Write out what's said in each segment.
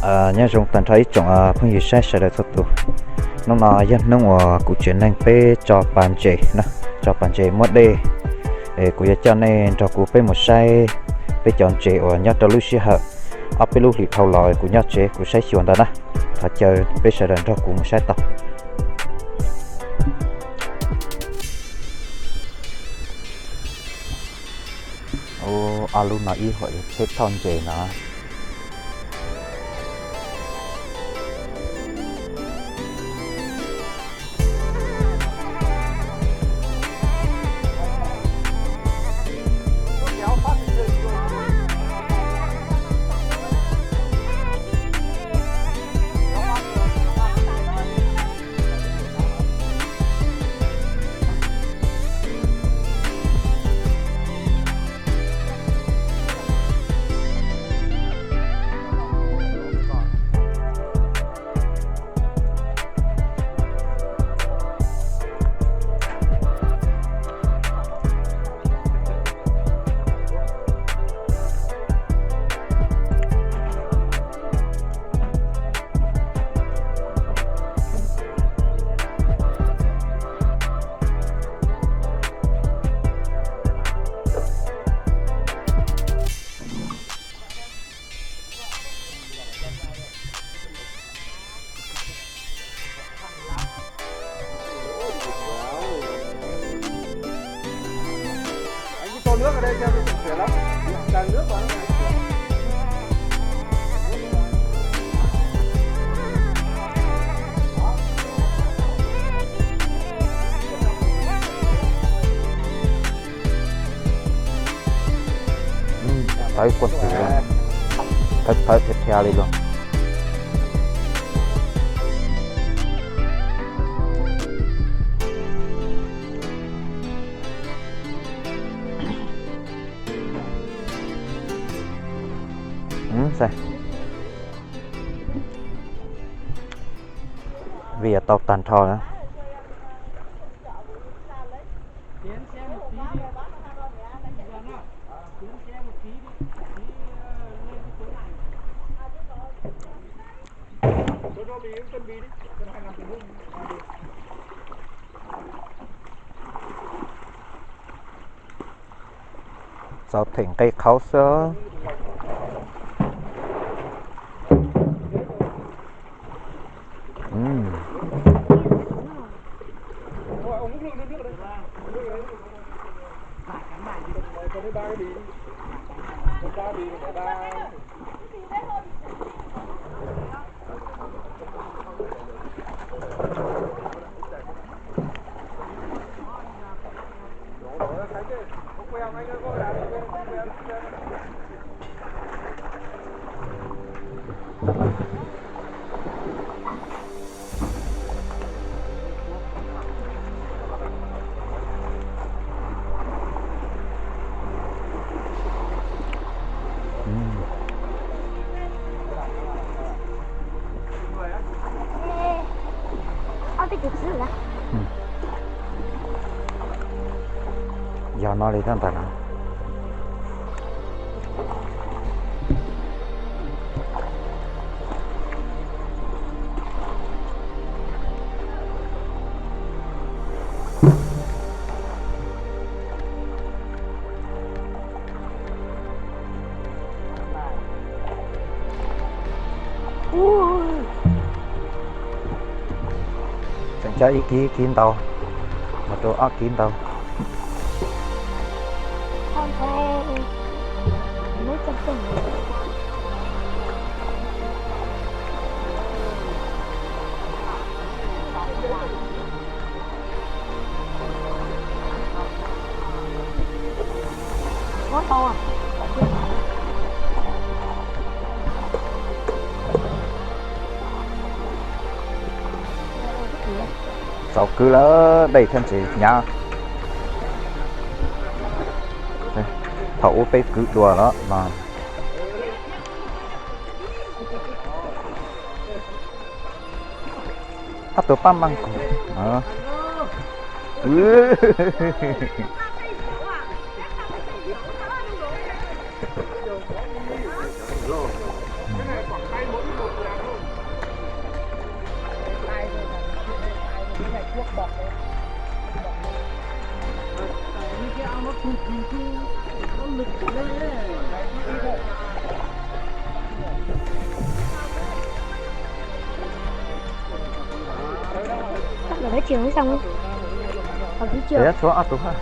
Nyob zoo tag nrho ib tsoom phooj ywg saib sawv daws txhua tus. Hnub no yog hnub uas kuv tsev neeg peb tso pas ntses na, tso pas ntses muab dej. Es kuv yuav coj nej nrog kuv peb mus saib peb cov ntses uas nyob rau lub sij hawm ob peb lub hlis dhau los kuv nyob tsev kuv saib xyuas ntawd na. Thov caw peb sawv daws nrog kuv mus saib tau. Ub, ob lub no ib huam yog tsheb thauj ntses no. Thawb quaj twm, thawb thawb dhia dhia li los. Vim tau tag nrho na. Txaus them nqe qhauv xwb. Yog no li tab ntawd na. Tseem coj ib kib, kib ntau, mus rau ob kib ntau. Txaus kwv lawm, dej thiab ntses hnyav. Thaum ub peb kwv dua los mas. Ob tug pab maj nqus. Lawv nói chuyện không xong. Họ cứ chưa. Để số áp tụi ha.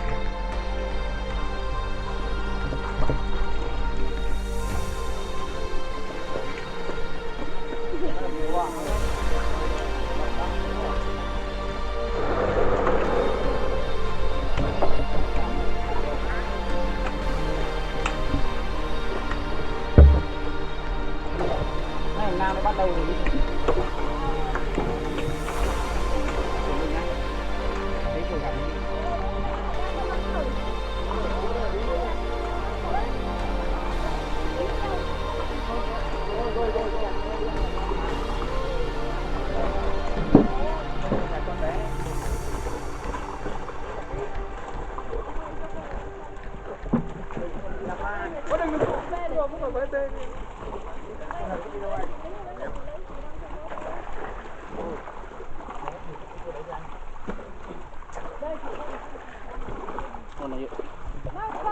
Này, nam nó bắt đầu rồi.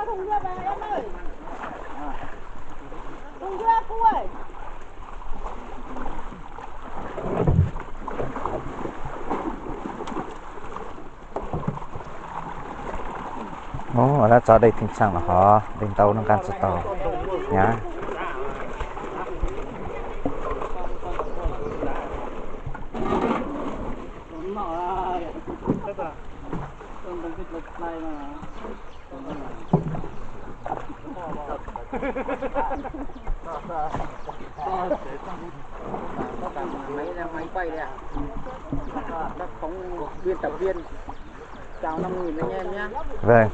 Thùng dưa về em ơi. Thùng dưa cu ơi. Ub, lawv tso dej thaj tsam los hov dej ntau no nqa tsis tau. Nyab. Máy, máy quay đây à? Các phóng viên, tập viên. Chào năm nghìn anh em nhé. Vâng.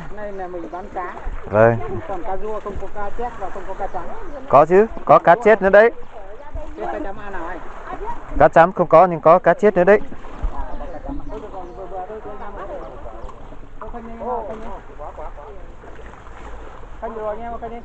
Hôm nay là mình bán cá. Vâng. Còn cá rua, không có cá chép và không có cá chấm. Có chứ, có cá chép nữa đấy. Thế cá chấm ăn nào anh? Cá chấm không có nhưng có cá chép nữa đấy. À, có cá chấm. Thôi, thôi, còn vừa vừa thôi, thôi, năm nghìn. Thôi, khoanh đi, khoanh đi. Khoanh rồi anh em, khoanh đi.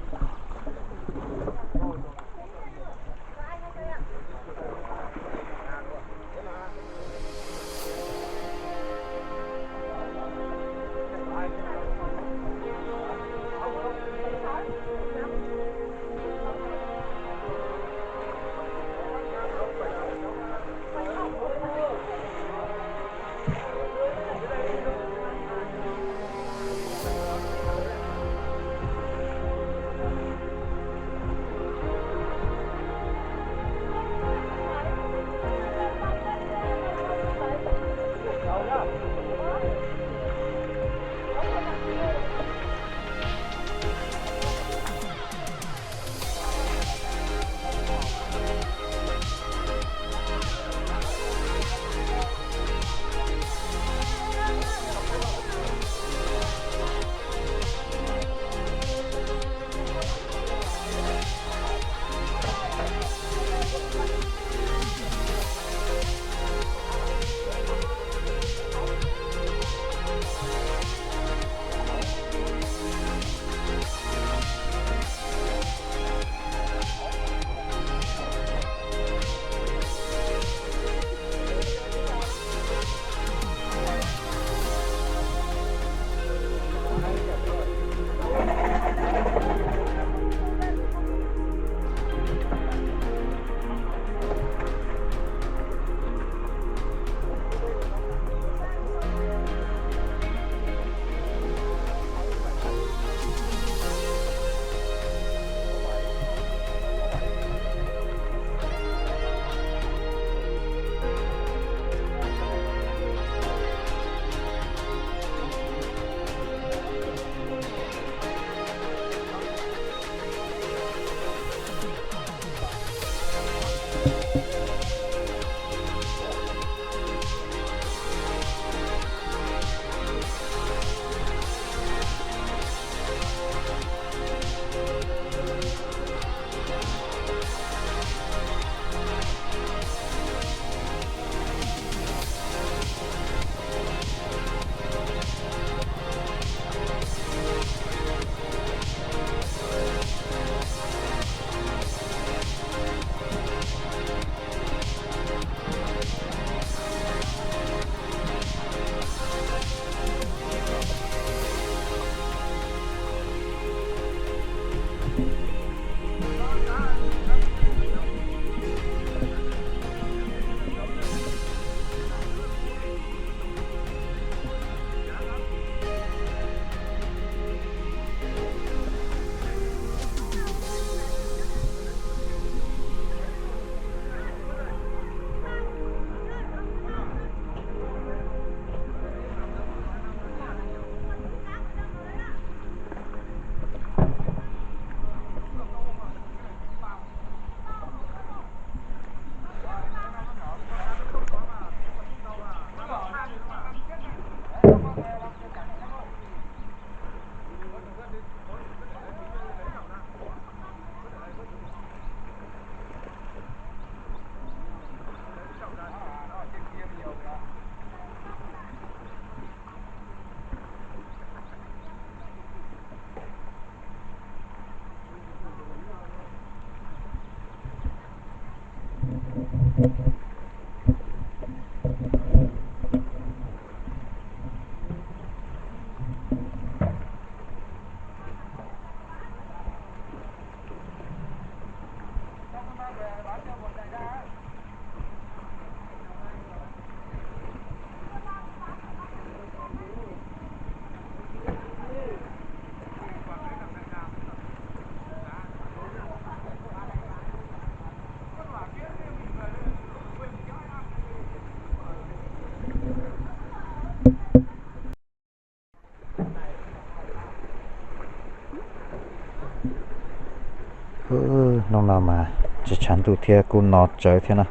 Hnub no mas tsis tshav ntuj thiab kuj no tsawv thiab na.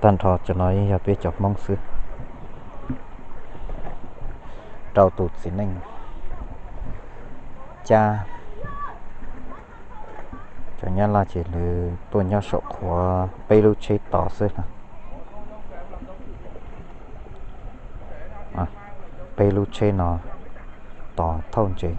Tag nrho cov no yeej yog peb cov Hmoob xwb. Rau tus txiv neej Cab. Cov Nyab Laj ces lawv tuaj nyob saum qhuav peb lub tsheb tod xwb na. Peb lub tsheb no tos thauj ntses.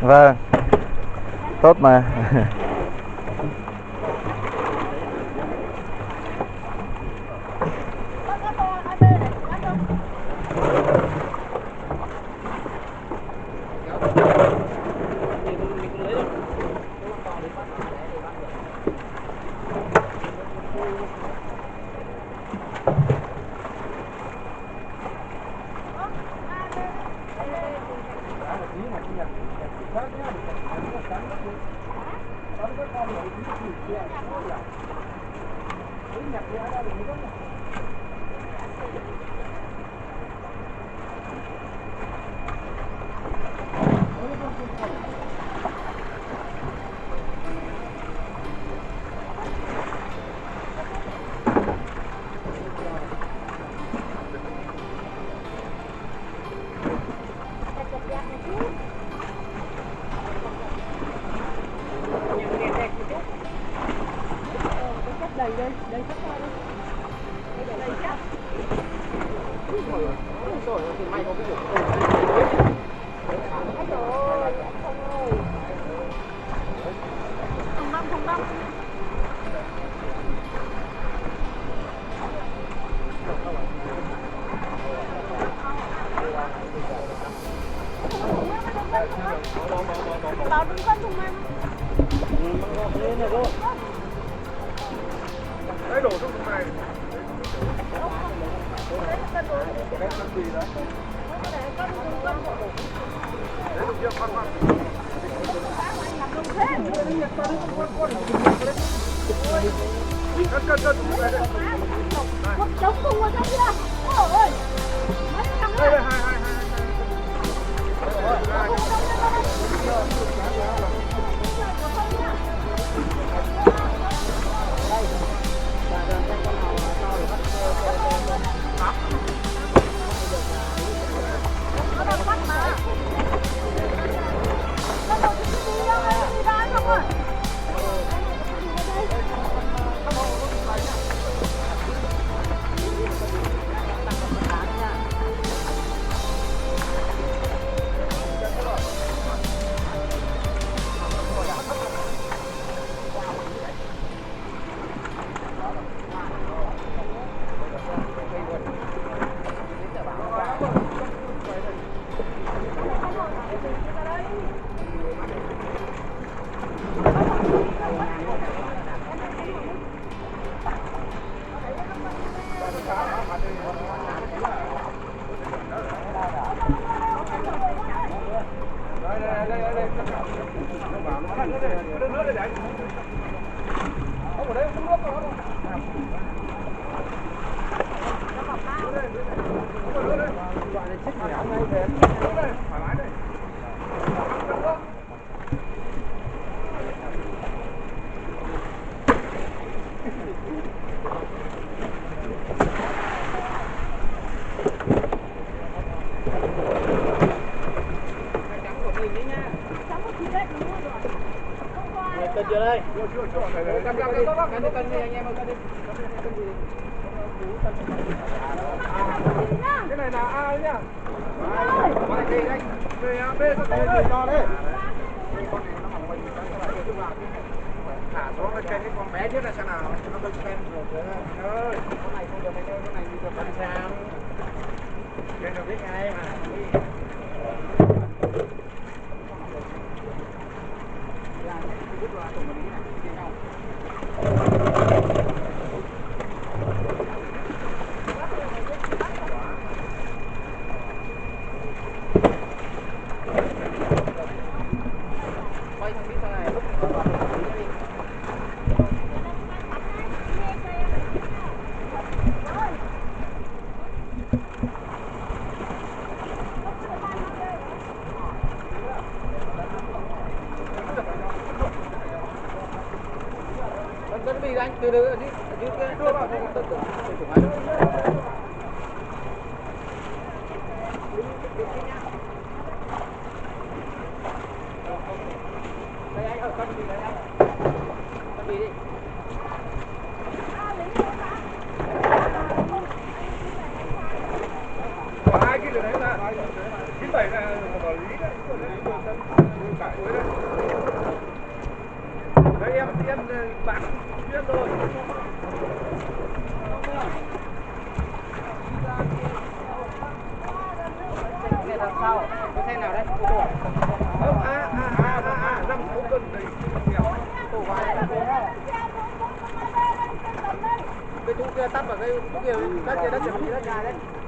Vâng, tốt mà. Thả xuống cái, cái con bé trước là xem nào, cho nó bơih xem được. Ơi, con này không được, con này được, con sao? Cái được biết ngay mà. Có hai cái rồi đấy mà. Chín bảy là hợp lý đấy. Đấy, em em bán biết rồi. Cái này đằng sau, cái xe nào đấy? Không, à, à, à, à, à, năm sáu cân này. Cái chú kia tắt vào cái chú kia, tắt kia, tắt kia, tắt kia.